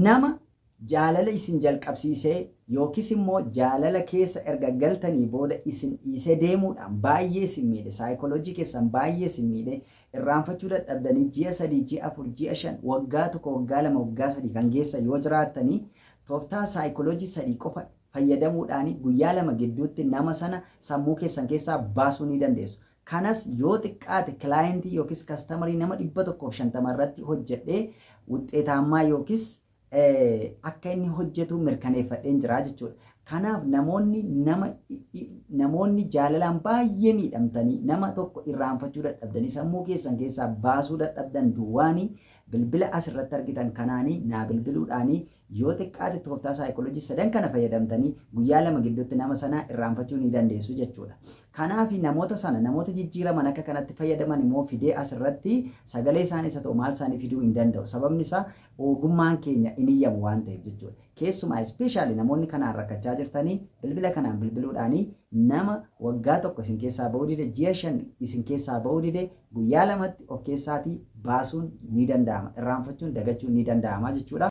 Nama jaalala isin jalqabsiisee yookiis immoo jaalala keessa erga galtanii booda isin dhiisee deemuudhaan baay'ee isin miidhe, saayikooloojii keessan baay'ee isin miidhe, irraanfachuu dadhabdanii ji'a 3, ji'a 4, ji'a 5, waggaa 1, waggaa 2, waggaa 3 kan geessan yoo jiraattanii, tooftaa saayikooloojii 3 qofa fayyadamuudhaan guyyaa 2 gidduutti nama sana sammuu keessan keessaa baasuu ni dandeessu. Kanas yoo xiqqaate kilaayentii yookiis kastamarii nama 150 irratti hojjedhee wuxxeetaammaa yookiis akka inni hojjetu mirkaneeffadheen jira jechuudha. Kanaaf namoonni nama namoonni jaalalaan baay'ee miidhamtanii nama tokko irraanfachuu dadhabdanii sammuu keessan keessaa baasuu dadhabdan duwwaanii bilbila asirratti argitan kanaanii naa bilbiluudhaanii Yoo xiqqaate tooftaa saayikoolojii sadan kana fayyadamtanii guyyaa 2 gidduutti nama sana irraanfachuu ni dandeessu jechuudha. Kanaafi namoota sana namoota jijjiiraman akka kanatti fayyadaman immoo fidee asirratti sagalee isaaniis haa ta'u maal isaanii fiduu hin danda'u. Sababni isaa ogummaan keenya hin iyyamu waan ta'eef jechuudha. Keessumaa especially namoonni kanaan rakkachaa jirtanii bilbila kanaan bilbiluudhaanii nama waggaa 1 isin keessaa ba'uu dide, ji'a 5 isin keessaa ba'uu dide guyyaa 2tti of keessaatii baasuun ni danda'ama. Irraanfachuun dagachuun ni danda'ama jechuudha.